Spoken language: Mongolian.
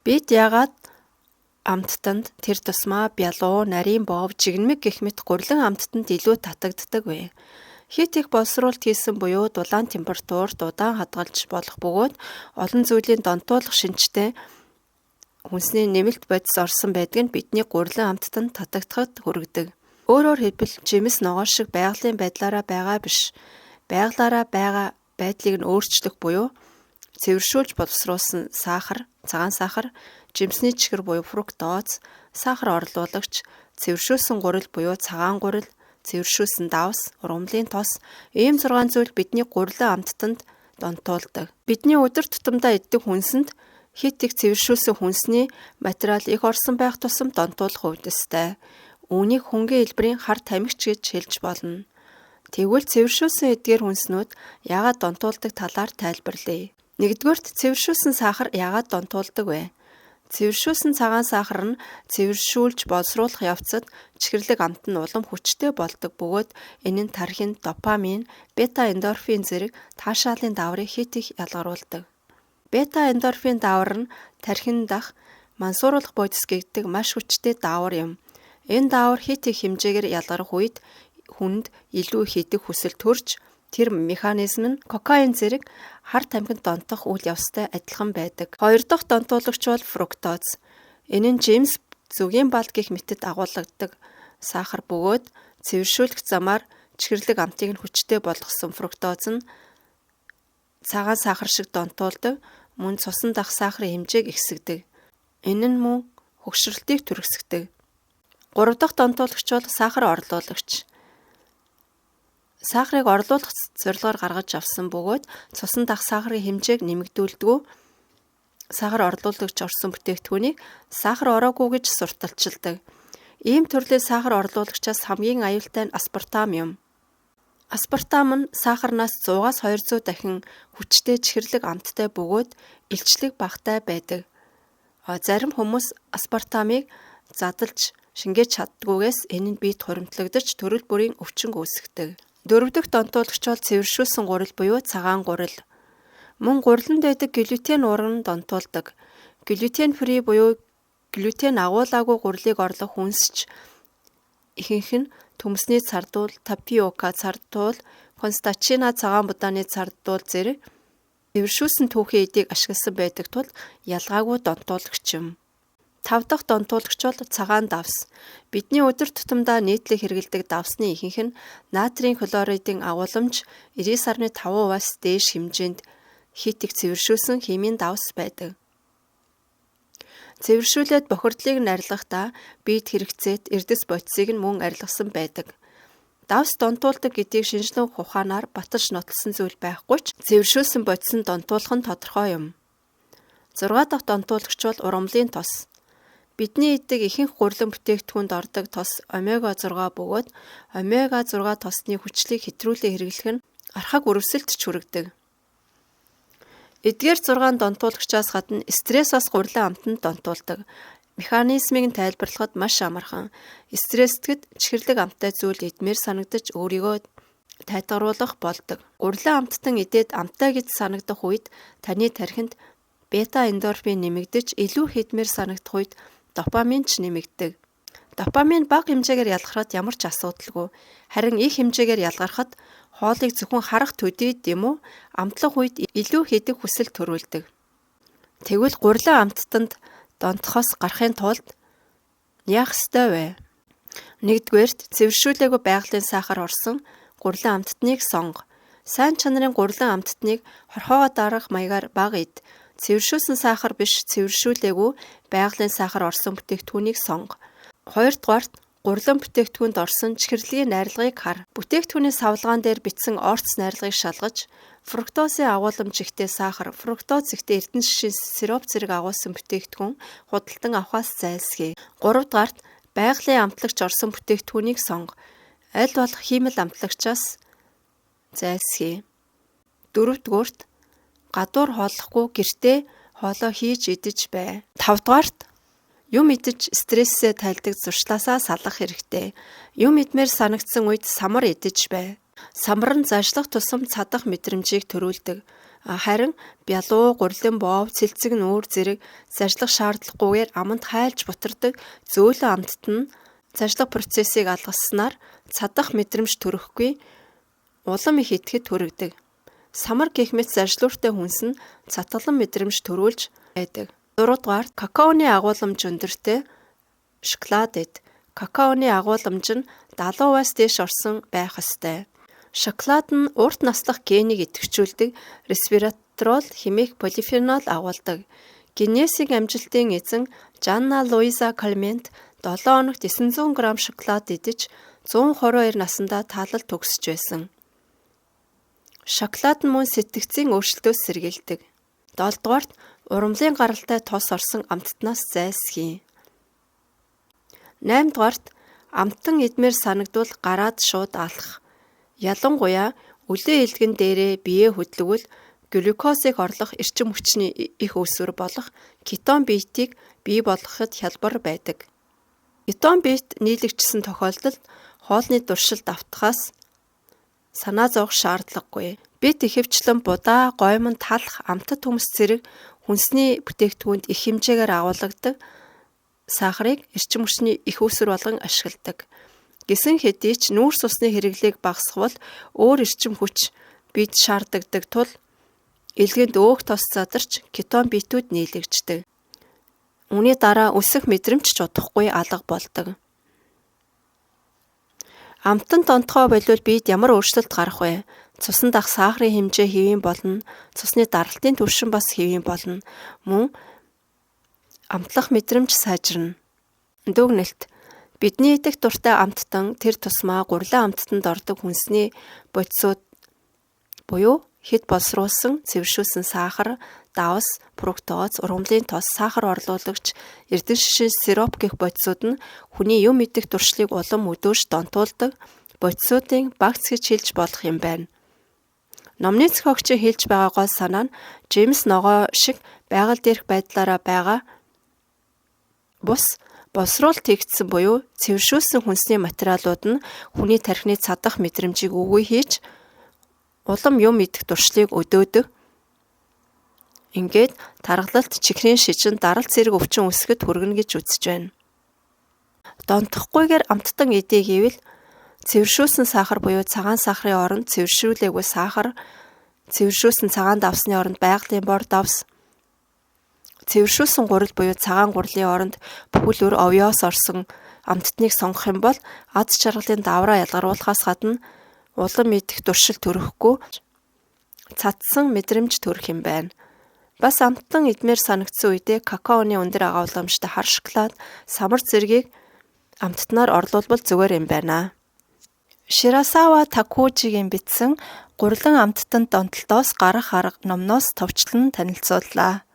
Бид яагаад амттанд тэр тусмаа бялуу, нарийн боов, жигнэмэг гэх мэт гурилан амттанд илүү татагддаг вэ? Хэт их боловсруулалт хийсэн буюу дулаан температурт удаан хадгалж болох бөгөөд олон зүйлийн донтуулах шинжтэй хүнсний нэмэлт бодис орсон байдаг нь бидний гурилан амттанд татагдахад хүргэдэг. Өөрөөр хэлбэл, жимс ногоон шиг байгалийн байдлаараа байгаа биш. Байгалаараа байгаа байдлыг нь өөрчлөх буюу цэвэршүүлж боловсруулсан сахар, цагаан сахар, жимсний чихэр буюу фруктоз, сахар орлуулагч, цэвэршүүлсэн гурил буюу цагаан гурил, цэвэршүүлсэн давс, ургамлын тос ийм 6 зүйл бидний гурилан амттанд донтуулдаг. Бидний өдөр тутамдаа иддэг хүнсэнд хэт их цэвэршүүлсэн хүнсний материал их орсон байх тусам донтуулах өвдөстэй. Үүнийг хөнгийн хэлбэрийн хар тамхич гэж хэлж болно. Тэгвэл цэвэршүүлсэн эдгээр хүнснүүд яагаад донтуулдаг талаар тайлбарлая. Нэгдүгээрт, цэвэршүүлсэн сахар яагаад донтуулдаг вэ? Цэвэршүүлсэн цагаан сахар нь цэвэршүүлж боловсруулах явцад чихэрлэг амт нь улам хүчтэй болдог бөгөөд энэ нь тархинд допамин, бета эндорфин зэрэг таашаалын дааврыг хэт их ялгаруулдаг. Бета эндорфин даавар нь тархин дах мансууруулах бодис гэгддэг маш хүчтэй даавар юм. Энэ даавар хэт их хэмжээгээр ялгарах үед хүнд илүү их идэх хүсэл төрж тэр механизм нь кокаин зэрэг хар тамхинд донтох үйл явцтай адилхан байдаг. Хоёр дахь донтуулагч бол фруктоз. Энэ нь жимс, зүгийн бал гэх мэтэд агуулгадаг сахар бөгөөд цэвэршүүлэх замаар чихэрлэг амтыг нь хүчтэй болгосон фруктоз нь цагаан сахар шиг донтуулдаг, мөн цусан дах сахарын хэмжээг ихсгэдэг. Энэ нь мөн хөгшрөлтийг түргэсгэдэг. Гурав дахь донтуулагч бол сахар орлуулагч. Сахарыг орлуулах зорилгоор гаргаж авсан бөгөөд цусан дах сахарын хэмжээг нэмэгдүүлдэг. Сахар орлуулагч орсон бүтээгдэхүүнийг сахар ороогүй гэж сурталчилдаг. Ийм төрлийн сахар орлуулагчаас хамгийн аюултай нь аспартам юм. Аспартам нь сахарнаас 100-аас 200 дахин хүчтэй чихэрлэг амттай бөгөөд илчлэг багатай байдаг. Зарим хүмүүс аспартамыг задалж шингээж чаддгүйгээс энэ нь биед хуримтлагдаж төрөл бүрийн өвчин үүсгэдэг. Дөрөв дэх донтуулагч бол цэвэршүүлсэн гурил буюу цагаан гурил. Мөн гуриланд байдаг глютен уран донтуулдаг. Глютен фри буюу глютен агуулаагүй гурилыг орлох хүнсч ихэнх нь төмсний цардуул, тапиока цардуул, констачина цагаан будааны цардуул зэрэг цэвэршүүлсэн түүхийн эдийг ашигласан байдаг тул ялгаагүй донтуулагч юм. Тав дахь донтуулагч бол цагаан давс. Бидний өдөр тутамдаа нийтлэг хэрэглэдэг давсны ихэнх нь натрийн хлоридын агуулмж 99.5%-аас дээш хэмжээнд хэт их цэвэршүүлсэн химийн давс байдаг. Цэвэршүүлээд бохирдлыг нь арилгахдаа биед хэрэгцээт эрдэс бодисыг нь мөн арилгасан байдаг. Давс донтуулдаг гэдгийг шинжлэх ухаанаар баталж нотлсон зүйл байхгүй ч цэвэршүүлсэн бодис нь донтуулах нь тодорхой юм. 6 дахь донтуулагч бол ургамлын тос. Бидний иддэг ихэнх гурилан бүтээгдэхүүнд ордог тос омега 6 бөгөөд омега 6 тосны хүчлийг хэтрүүлэн хэрэглэх нь архаг үрэвсэлт ч хүргэдэг. Эдгээр 6 донтуулагчаас гадна стресс бас гурилан амтанд донтуулдаг. Механизмыг нь тайлбарлахад маш амархан. Стресстгэд чихэрлэг амттай зүйл идмээр санагдаж өөрийгөө тайтгаруулах болдог. Гурилан амттан идээд амттай гэж санагдах үед таны тархинд бета эндорфин нэмэгдэж илүү идмээр санагдах үед допамин ч нэмэгддэг. Допамин бага хэмжээгээр ялгархад ямар ч асуудалгүй. Харин их хэмжээгээр ялгархад хоолыг зөвхөн харах төдий юм уу амтлах үед илүү хийдэг хүсэл төрүүлдэг. Тэгвэл гурилан амттанд донтохоос гарахын тулд яах ёстой вэ? Нэгдүгээрт, цэвэршүүлээгүй байгалийн сахар орсон гурилан амттныг сонго. Сайн чанарын гурилан амттныг хорхоогоо дарах маягаар бага ид. Цэвэршүүлсэн сахар биш, цэвэршүүлээгүй байгалийн сахар орсон бүтээгдэхүүнийг сонго. Хоёрдугаарт, гурилан бүтээгдэхүүнд орсон чихэрлэгийн найрлагыг хар. Бүтээгдэхүүний савлгаан дээр бичсэн орц найрлагыг шалгаж, фруктозын агуулмж ихтэй сахар, фруктоз ихтэй эрдэнэ шишийн сироп зэрэг агуулсан бүтээгдэхүүн худалдан авахаас зайлсхий. Гуравдугаарт, байгалийн амтлагч орсон бүтээгдэхүүнийг сонго. Аль болох хиймэл амтлагчаас зайлсхий. Дөрөвдүгээрт, гадуур хооллохгүй гэртээ хоолоо хийж идэж бай. Тавдугаарт, юм идэж стрессээ тайлдаг зуршлаасаа салах хэрэгтэй. Юм идмээр санагдсан үед самар идэж бай. Самар нь зажлах тусам цадах мэдрэмжийг төрүүлдэг. Харин бялуу, гурилан боов, цэлцэг нүүр зэрэг зажлах шаардлагагүйгээр аманд хайлж бутардаг зөөлөн амттан нь зажлах процессыг алгаснаар цадах мэдрэмж төрөхгүй улам их идэхэд хүргэдэг. Самар гэх мэт зажлууртай хүнс нь цатгалан мэдрэмж төрүүлж байдаг. 3 дугаарт какаоны агуулмж өндөртэй шоколад эд. Какаоны агуулмж нь 70%-аас дээш орсон байх ёстой. Шоколад нь урт наслах генийг идэвхжүүлдэг ресвератрол хэмээх полифенол агуулдаг. Гиннесийн амжилтын эзэн Жанна Луиза Калмент 7 хоногт 900 г шоколад идэж 122 насандаа таалал төгсөж байсан. Шоколад нь мөн сэтгцийн өөрчлөлтөөс сэргийлдэг. 7 дугаарт ургамлын гаралтай тос орсон амттнаас зайлсхийе. 8 дугаарт амттан идмээр санагдвал гараад шууд алах. Ялангуяа өлөн элгэн дээрээ биеэ хөдөлгвөл глюкозыг орлох эрчим хүчний их үүсвэр болох кетон биетийг бий болгоход хялбар байдаг. Кетон биет нийлэгдсэн тохиолдолд хоолны туршилт автахаас санаа зовох шаардлагагүй. Бид ихэвчлэн будаа, гоймон, талх, амтат төмс зэрэг хүнсний бүтээгдэхүүнд их хэмжээгээр агуулгадаг сахарыг эрчим хүчний их үүсвэр болгон ашигладаг. Гэсэн хэдий ч нүүрс усны хэрэглээг багасгавал өөр эрчим хүч бид шаардлагадаг тул элгэнд өөх тос задарч кетон биетүүд нийлэгддэг. Үүний дараа өсөх мэдрэмж ч удахгүй алга болдог. Амтан донтгой болвол биед ямар өөрчлөлт гарах вэ? Цусан дах сахарын хэмжээ хэвийн болно. Цусны даралтын түвшин бас хэвийн болно. Мөн амтлах мэдрэмж сайжирна. Дүгнэлт. Бидний идэх дуртай амттан тэр тусмаа гурлан амттанд ордог хүнсний бодисууд буюу хэд боловсруулсан, цэвэршүүлсэн сахар, давс, фруктоз, ургамлын тос, сахар орлуулагч, эрдэнэ шишин, сироп гэх бодисууд нь хүний юм идэх туршлыг улам өдөөж донтуулдаг бодисуудын багц гэж хэлж болох юм байна. Номны зохиогчийн хэлж байгаа гол санаа нь Жимс ногоо шиг байгаль дээрх байдлаараа байгаа бус боловсруулалт хийгдсэн буюу цэвэршүүлсэн хүнсний материалууд нь хүний тархины цадах мэдрэмжийг үгүй хийж улам юм идэх туршлыг өдөөдөг. Ингээд таргалалт, чихрийн шижин, даралт зэрэг өвчин үүсгэхэд хүргэнэ гэж үзэж байна. Донтохгүйгээр амттан идэ гэвэл цэвэршүүлсэн сахар буюу цагаан сахарын оронд цэвэршүүлээгүй сахар, цэвэршүүлсэн цагаан давсны оронд байгалийн бор давс, цэвэршүүлсэн гурил буюу цагаан гурилын оронд бүхэл өр овёос орсон амттныг сонгох юм бол аз жаргалын давраа ялгаруулахаас гадна улам идэх туршил төрөхгүй цадсан мэдрэмж төрөх юм байна. Бас амттан идмээр санагдсан үедээ какаоны өндөр агуулгамжтай хар шоколад, самар зэргийг амттнаар орлуулбал зүгээр юм байна. Ширасава Такужигийн бичсэн Гурилан амттанд донтолтоос гарах арга номноос товчлон танилцууллаа.